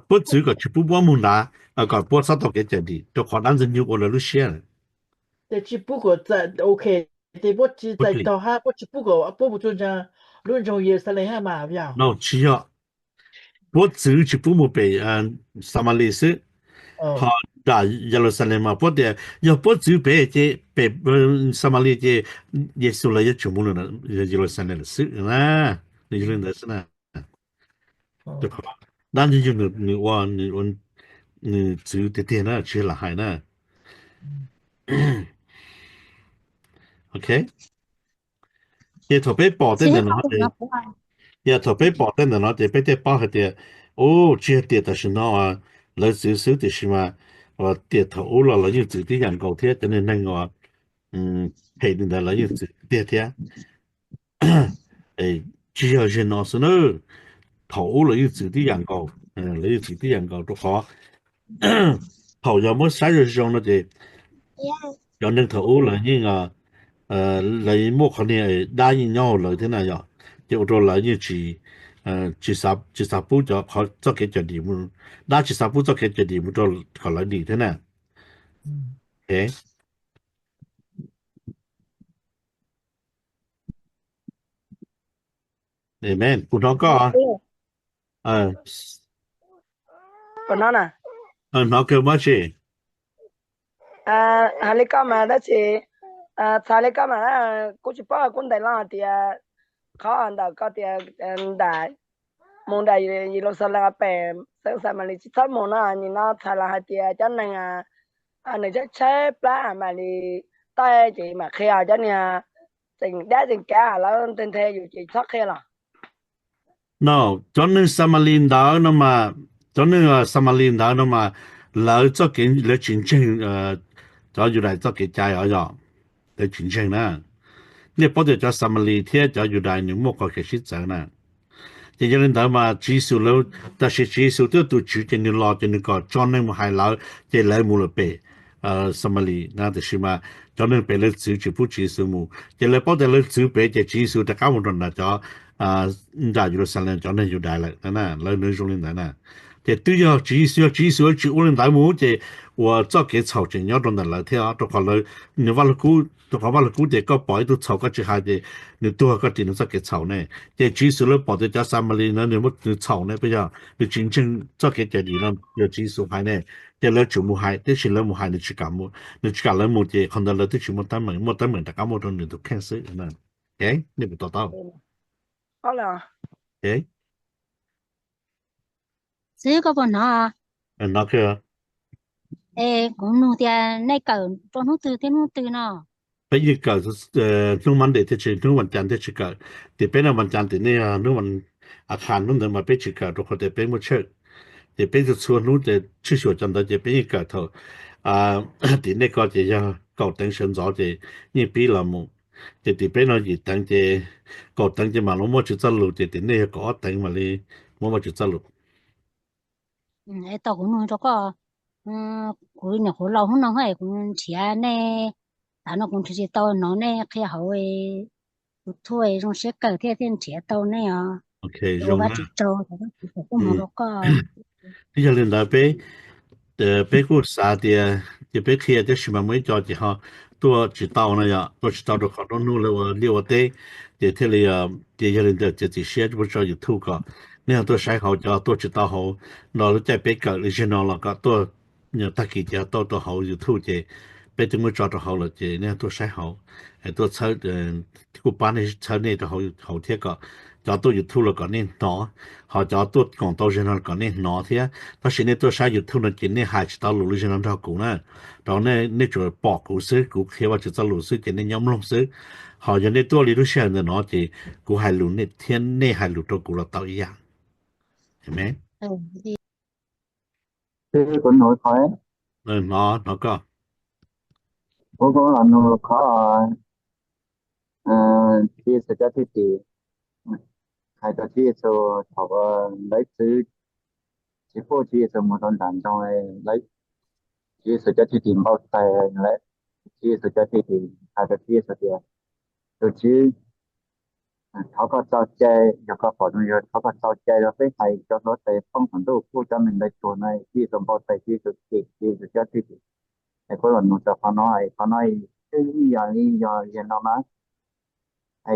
Puab txwv kom tsis pub puab mus nrad, kom puab txhob tau kev cawm dim rau qhov dab ntxwg nyoog ua lawv lub siab lawm. Ces tsis pub kom, ok, ces puab tsis txais tog hab, puab tsis pub kom puab mus rau ntsag lub nroog Yeluxalees hab mas yog? No tsis yog, puab txwv tsis pub mus pem Xamalis xwb, ho nram Yeluxalees mas puab tias yog puab txwv pem ces pem Xamalis ces Yexus lawv yuav tsum mus Yeluxalees lawm xwb na. Nws yog li ntawd xwb na. Dab ntxwg nyoog nws ua, nws txwv tiag tiag na, tsis yog lam hais na. Ok, ces thaum peb pom tej ntawm no, ces thaum peb pom tej ntawm no ces peb thiaj paub hais tias, u, tsis yog tias tam sim no lawv txwv xwb, tiam sis mas tiam thaum ub los lawv yeej txwv tib yam nkaus thiab, cov neeg uas phem li ntawd lawv yeej txwv tiag thiab. Tsis yog zaum no xwb na, thaum ub lawv yeej txwv tib yam nkaus, lawv yeej txwv tib yam nkaus rau qhov thaum yog muab saib zoo zoo no ces cov neeg thaum ub lawv yeej, lawv muaj qhov niag dab yeej nyob hauv lawv thiab na yom, ces ua rau lawv yeej tsis, tsis xav, tsis xav pub cov qhov txoj kev cawm dim mus, dab tsis xav pub txoj kev cawm dim mus rau kom lawv dim thiab na. Amen, kuv hnov koj. Hnov kawg Mab Tsis. Hais li koj mas tab sis, txhais li koj mas, kuv tsis paub kuv ntes los hais tias qhov ntawm koj tias nram, mus nram Yeluxalees pem xeev Xamalis tsis txhob mus no, nim no txhais los hais tias cov neeg nws tshaib tshaib plab mam li taij ces mam qhia cov niag tseem dab tseem kav lawv nthe nthe yus ces txhob qhia los. No, cov neeg Xamalis ntawd no mas, cov neeg Xamalis ntawd no mas lawv txoj kev, lawv tsis ntseeg cov Yudais txoj kev cai os yom. Lawv tsis ntseeg na. Nej paub tias cov Xamalis thiab cov Yudais nws muaj qhov kev sib txawv na. Ces yog li ntawd mas Tswv Yexus, tam sis Tswv Yexus twb yog tus Tswv ces nws los ces nws kom tso neeg mus hais lawv ces lawv mus lawm pem Xamalis na, tiam sis mas cov neeg pem lawv txwv tsis pub Tswv Yexus mus ces lawv paub tias lawv txwv pem ces Tswv Yexus rov qab mus rau nram cov, nram Yeluxalees cov neeg Yudais lawm na, lawv nws zoo li ntawd na. Ces twb yog Tswv Yexus, yog Tswv Yexus tsis ua li ntawd mus ces ua txoj kev txhaum tseem nyob rau ntawm lawv thiab, rau qhov lawv, nws Vaj Lug Kub, rau qhov Vaj Lug Kub tias koj pom ib tug txhaum koj tsis hais ces nws tuag koj ris nws txoj kev txhaum ne. Ces Tswv Yexus lawv pom tias cov Xamalis no nws muaj nws txhaum ne, puas yog nws tsis ntseeg txoj kev cawm dim no yog Tswv Yexus hais ne, ces lawv tsum mus hais, tiam sis lawv mus hais nws tsis kam, nws tsis kam lawv mus ces qhov ntawd lawv twb tsis muaj teeb meem, muaj teeb meem rov qab muaj rau nws tus kheej xwb. Nej puas to taub? Xib koj puas hnov? Hnov kawg. Es kuv nug tias nej kawm rau hnub twg thiab hnub twg no? Peb yeej kawm hnub Monday thiaj tsis, hnub vas cas thiaj tsis kawm. Tim peb no vas cas tim nej yog hnub a khas, hnub ntawd mas peb tsis kawm rau qhov tias peb muaj church. Ces peb txhua txhua hnub ces tshwj xyuam cov ntawd ces peb yeej kawm thaum tim nej ko ces yog kaum teev sawv ntxov ces yeej pib los mus. Ces tim peb no yim teev ces, kaum teev ces mam li muaj tswv txoj lus, ces tim nej yog kaum ob teev mam li muaj Vajtswv txoj lus. Tau kuv nug rau koj, kuv nyuam qhuav laus hnub no kuv nrhiav nej, tav no kuv nrhiav tsis tau, hnov nej qhia hauv YouTube zoo siab kawg thiaj thiaj nrhiav tau nej os. Ua Vajtswv tsaug, Vajtswv foom koob hmoov rau koj. Twb yog li ntawd peb, peb kuj xav tias ces peb qhia tab sis mas muaj ib co ces ho tuaj tsis tau na yom, tuaj tsis tau rau qhov lub hnub lawv ua liaj ua teb, ces thiaj li, ces yog li ntawd txiav txim siab muab tso YouTube kom nej ho tuaj saib hauv, cov tuaj tsis tau hauv no lub caij peb kawm li zaum no los kom tuaj, tag kis ces ho tuaj rau hauv YouTube ces peb twb muab tso rau hauv lawm ces nej ho tuaj saib hauv, tuaj txhawb, kuj pab nej txhawb nej rau hauv thiab kom cov tuaj YouTube los kom nej hnov, ho cov tuaj koom tau zaum no kom nej hnov thiab. Tab sis nej tuaj saib YouTube no ces nej hais tsis tau lus li zaum no nrog kuv na, rau nej tsuas pom kuv xwb, kuv qhia Vajtswv txoj lus xwb ces nej nyob mloog xwb. Ho yog nej tuaj li lub sij hawm ntawm no ces kuv hais lus thiab nej hais lus rau kuv los tau ib yam. Amen. Kuv nug qhov, hnov, hnov koj. Kuv kuv los nug qhov Tswv Yexus cov thwj tim, hais rau Tswv Yexus thaum lawv txwv tsis pub Tswv Yexus mus rau nram nroog, Tswv Yexus cov thwj tim npau taws lawm, Tswv Yexus cov thwj tim hais rau Tswv Yexus tias, tus Tswv, thov koj txo cai, yog koj pom zoo yog thov koj txo cai rau peb hais cov hluav taws poob saum ntuj pub cov neeg ntawd tuag no. Tswv Yexus npau taws, Tswv Yexus cem, Tswv Yexus cov thwj tim. Es kuv los nug txog qhov no, qhov no twb ib yam li yog li no mas,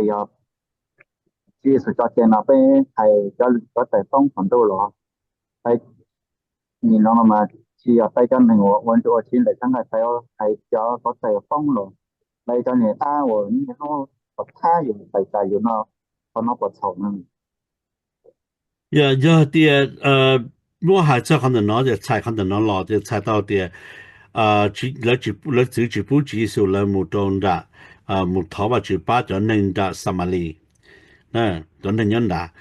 yog Tswv Yexus txo cai no peb hais cov hluav taws poob saum ntuj los, nim no mas tsis yog peb cov neeg uas ua ntsuj ua tsiv ntawm xab nqaij peb hais cov hluav taws poob los, peb cov niag dab uas niaj hnub pov thab yus, pais tas yus no, qhov no puas txhaum no? Yog, yog tias muab hais txog qhov ntawm no, ces txhais qhov ntawm no los ces txhais tau tias lawv txwv tsis pub Tswv Yexus lawv mus rau nram, mus thov Vajtswv pab cov neeg nram Xamalis, cov neeg nyob nrad.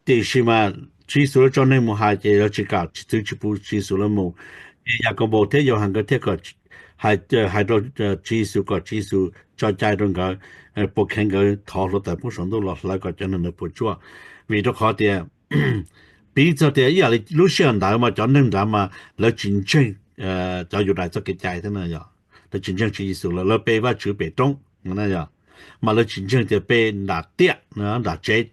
Tiam sis mas Tswv Yexus lawv tso neeg mus hais ces lawv tsis kam, txwv tsis pub Tswv Yexus lawv mus. Ces Yakaunpaus thiab Yauhas nkawd thiaj kom, hais rau Tswv Yexus kom Tswv Yexus tso cai rau nkawd, puas kheev nkawd thov hluav taws poob saum ntuj los hlawv kom cov neeg ntawd puas tsuaj. Vim rau qhov tias, piv txog tias ib yam li lub sij hawm ntawd mas cov neeg nrad mas lawv tsis ntseeg cov Yudais txoj kev cai thiab na yom. Lawv tsis ntseeg Tswv Yexus, lawv pe Vajtswv pem roob na yom, mas lawv tsis ntseeg tias pe nram tiaj, nram tsev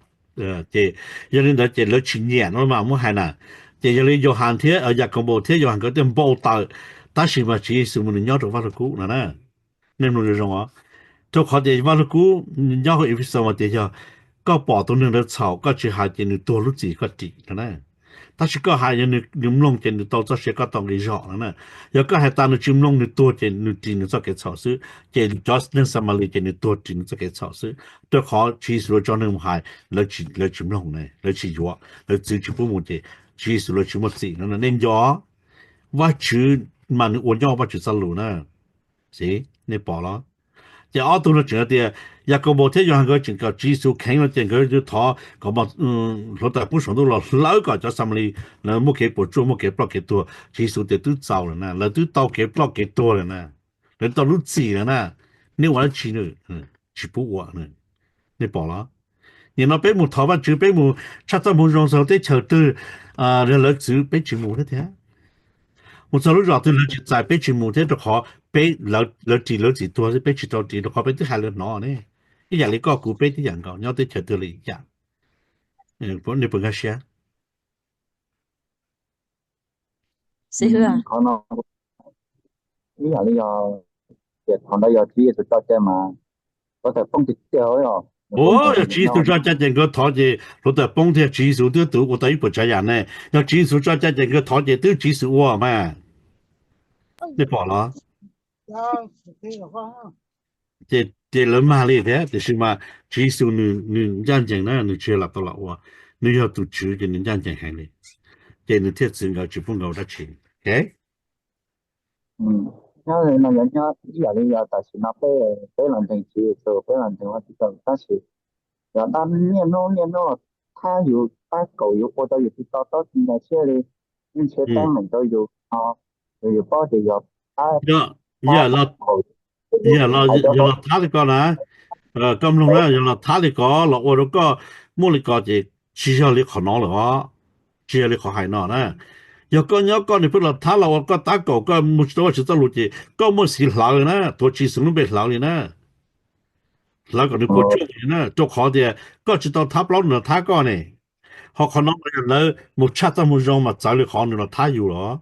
Ces yog li ntawd ces lawv tsis nyiam no mas muab hais na. Ces yog li Yauhas thiab, Yakaunpaus thiab Yauhas nkawd thiaj npau taws, tab sis mas Tswv Yexus mas nws nyob rau Vaj Lug Kub no na. Nej mloog zoo zoo os. Rau qhov tias Vaj Lug Kub nyob hauv Efexus mas tias yog koj pom tus neeg ntawd txhaum koj tsis hais ces nws tuag lub txim koj dim no na. Tab sis koj hais yog nws mloog ces nws tau txoj sia koj tau nqi zog no na. Yog koj hais tas nws tsis mloog nws tuag ces nws ris nws txoj kev txhaum xwb. Ces cov neeg Xamalis ces nws tuag ris nws txoj kev txhaum xwb. Rau qhov Tswv Yexus lawv tso neeg mus hais, lawv tsis mloog ne, lawv tsis yuav, lawv txwv tsis pub mus ces Tswv Yexus lawv tsis muaj txim no. Nej nco, Vajtswv mas nws ua nyob Vajtswv txoj lus na. Xij, nej pom los? Ces ob tug no tseem hais tias, Yakaunpaus thiab Yauhas nkawd tseem kom Tswv Yexus kheev no ces nkawd yuav thov kom hluav taws poob saum ntuj los hlawv kom cov Xamalis lawv muaj kev puas tsuaj, muaj kev ploj kev tuag. Tswv Yexus tias twb txaus lawm na, lawv twb tau kev ploj kev tuag lawm na, lawv tau lub txim lawm na, nej ua dab tsi na? Tsis pub ua. Nej pom los? Nim no peb mus thov Vajtswv, peb mus tshaj txoj moo zoo txog teb chaws twg, yog lawv txwv peb tsis mus thiab tiag. Mus txog lub zos twg lawv tsis txais peb tsis mus thiab, rau qhov peb, lawv ris lawv txim tuag xwb, peb tsis tau ris rau qhov peb twb hais lawv hnov ne. Ib yam li koj kuv peb tib yam nkaus, nyob teb chaws twg los ib yam. Nej puas nkag siab? Xib hwb, qhov no ib yam li yog tias thaum ntawd yog Tswv Yexus tso cai mas hluav taws poob tiag tiag os. Yog Tswv Yexus tso cai ces nkawd thov ces hluav taws poob thiab, Tswv Yexus twb tus ua tau ib puas tsav yam ne. Yog Tswv Yexus tso cai ces nkawd thov ces twb Tswv Yexus ua mas. Nej pom los? Ces lawv mag li thiab, tiam sis mas Tswv Yexus nws ncaj ncees na, nws tsis yog lam tau los ua, nws yog tus Tswv ces nws ncaj ncees heev li, ces nws thiaj txwv nkawd tsis pub nkawd ua dab tsi. Nyob no yog nyob ib yam li yog tam sim no peb, peb los ntseeg Tswv Yexus, peb los ntseeg Vajtswv tau, tab sis yog dab niaj hnub niaj hnub thab yus, tab kaum yus ua rau yus tsis tau taub tsis nkag siab li, yeej ntshe teeb meem rau yus no, yus paub tias yog tab, yog los thab li ko na, koj mloog na, yog los thab li ko los ua rau koj muaj li ko ces tsis yog li qhov no lawm os, tsis yog li qhov hais no na. Yog koj nyob koj niam pheej los thab los ua koj tab kaum koj mus tsis tau Vajtswv txoj lus ces koj muaj xiv hlawv na, tuav Tswv Yexus lub npe hlawv li na, hlawv kom nws puas tsuaj li na, rau qhov tias koj tsis tau thab plaub nws los thab koj ne. Ho qhov no yog lawv mus tshaj txoj moo zoo mas txawv li qhov nws los thab yus los.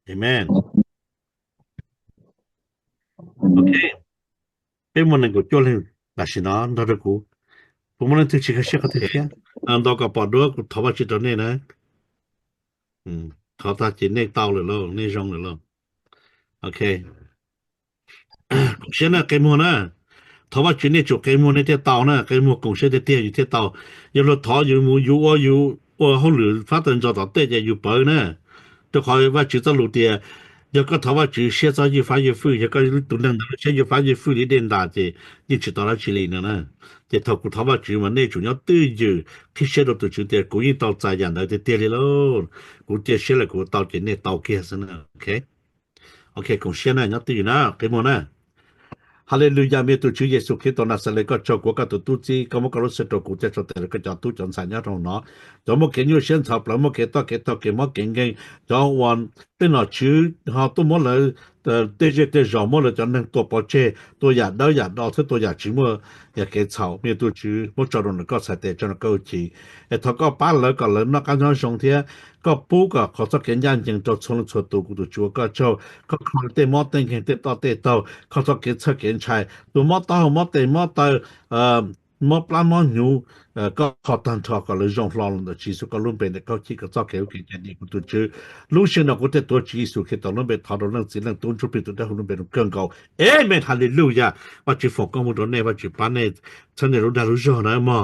Amen. Ok, peb muaj nees nkaum cuaj leeg tam sim no nrog rau kuv. Puas muaj leej twg tsis nkag siab qhov twg thiab? Ntaus kom pom dua, kuv thov Vajtswv rau nej na. Thov tag ces nej tau lawm lauj, nej zoo lawm lauj. Ok, koom siab na, qe muag na. Thov Vajtswv nej tsum qe muag nej thiaj tau na, qe muag koom siab tiag tiag yus thiaj tau. Yog luag thov yus mus yus ua, yus ua hauj lwm fab tawg ntsos tom tej ces yus pawv na. Rau qhov Vajtswv txoj lus tias, yog koj thov Vajtswv siab txhob ywj fab ywj fwj, yog koj tus neeg ntawd siab ywj fab ywj fwj li dej ntas ces yeej tsis tau dab tsi li no na. Ces thaum kuv thov Vajtswv mas nej tsum nyob twj ywm qhib siab rau tus Tswv tias kuv yeej tau txais yam ntawd tiag tiag li lauj. Kuv cia siab lawm kuv tau ces nej tau kiag xwb na. Ok, koom siab na, nyob twj ywm na, qe muag na. Haleluyas, me tus Tswv Yexus Khetos Naxales, koj tsaug kuv ua koj tus tub txib, koj muab koj lub sij hawm rau kuv thiaj tso tes rau koj cov tub cov ntxhais nyob rau no. Cov muaj kev nyuaj siab ntxhov plawv, muaj kev toj kev taug, kev mob kev nkeeg, cov uas tej nom tswv ho tuaj muab lawv tej zej tej zos, muab lawv cov neeg tua pov tseg, tua yam dawb yam do thiab tua yam tsis muaj kev txhaum, me tus Tswv muab tso rau nram koj txhais tes, tso rau koj hwj chim. Es thov koj pab lawv kom lawv noj qab nyob zoo thiab koj pub kom qhov txoj kev ncaj ncees rau txhua leej txhua tus, kuv tus Tswv ua koj tsaug. Koj kho tej mob tej nkeeg, tej toj tej taug, kho txoj kev txhawj kev ntshai, tus mob taub hau, mob tes mob taw, mob plab mob hnyuv, koj kho tag nrho kom lawv zoo hlo los ntawm Tswv Yexus koj lub npe ntawm koj chij kom txoj kev ub kev cai dim, kuv tus Tswv. Lub sij hawm no kuv thiaj tuav Tswv Yexus Khetos lub npe thov rau Leej Txiv Leej Tub Ntsuj Plig tus dawb huv lub npe zoo kawg nkaus. Amen, haleluyas. Vajtswv foom koob hmoov rau nej, Vajtswv pab nej txhawb nej lub dag lub zog na mog.